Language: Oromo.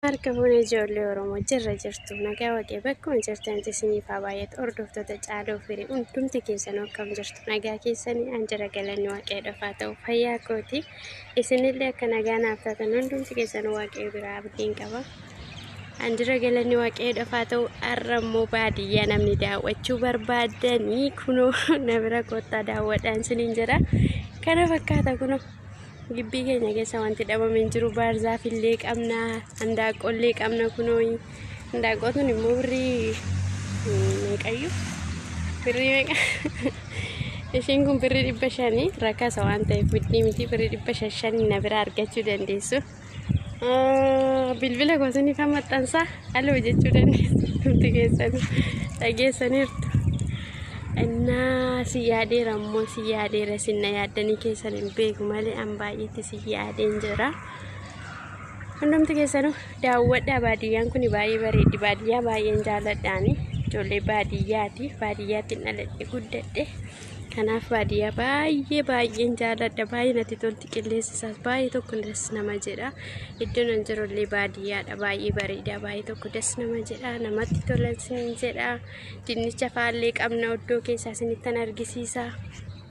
Harka fuune ijoollee Oromoo jirra jirtu nagaa waaqee bakkuma jirtanitti isiniif haa baay'atu. Hordoftoota Caaloo Firii hundumti keessanuu akkam jirtu? Nagaa keessanii? An jira, galanni waaqee dhofaa ta'u, fayyaa kooti. Isinillee akka nagaa naaf taatan hundumti keessanuu waaqee biraa abdiin qaba. An jira, galanni waaqee dhofaa ta'u. Har'a immoo baadiyyaa namni daawwachuu barbaadanii kunoo na bira kottaa daawwadhaan isiniin jedha. Kana fakkaata kunoo. Gibbii keenya keessa wanti dhabame hin jiru. Baarzaafillee qabna, handaaqqoollee qabna kunoo. Handaaqqoon tun immoo birrii meeqayyuu? Birrii meeqa? Ishiin kun birrii 500, rakasa waan ta'eef widdii miti, birrii 500 na bira argachuu dandeessu. Bilbila goosni kan maxxansaa aloo jechuu dandeessu, hundumti keessanuu dhageessaniirtu. Innaa si yaadeera immoo, si yaadeera. Sinna yaaddanii keessan hin beeku malee an baay'eetti si yaadeen jira. Hundumti keessanuu daawwadhaa, baadiyyaan kun baay'ee bareeddi. Baadiyyaa baay'een jaalladhaani. Ijoollee baadiyyaati. Baadiyyaatti dhaladhe guddadhe. Kanaaf baadiyyaa baay'ee baay'een jaalladha. Baay'ee natti tolti, qilleensi isaas baay'ee tokko das nama jedha. Iddoon an jirullee baadiyyaadha. Baay'ee bareeda. Baay'ee tokko das nama jedha. Namatti tola isin jedha. Dinnicha faallee qabna, iddoo keessaa isinittan argisiisa.